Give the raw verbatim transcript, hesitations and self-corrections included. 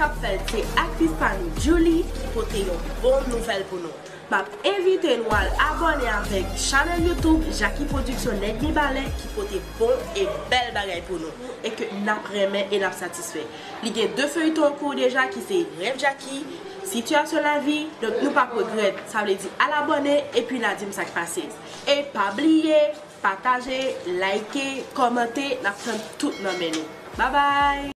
Ap fè l se aktris pa nou Djouly ki pote yon bon nouvèl pou nou. M ap envite nou al abòne avèk chanèl YouTube Jackie Production Nèg Mibalè ki pote bon e bèl bagay pou nou e ke n ap renmen e n ap satisfè. Li gen de feyton an kou deja ki se Rèv Jackie, Sitiyasyon Lavi, donk nou p ap regrèt. Sa vle di al abòne epi n a di m sa k pase. E pa bliye, pataje, like, kòmante, n ap tann tout nan men nou. Babay!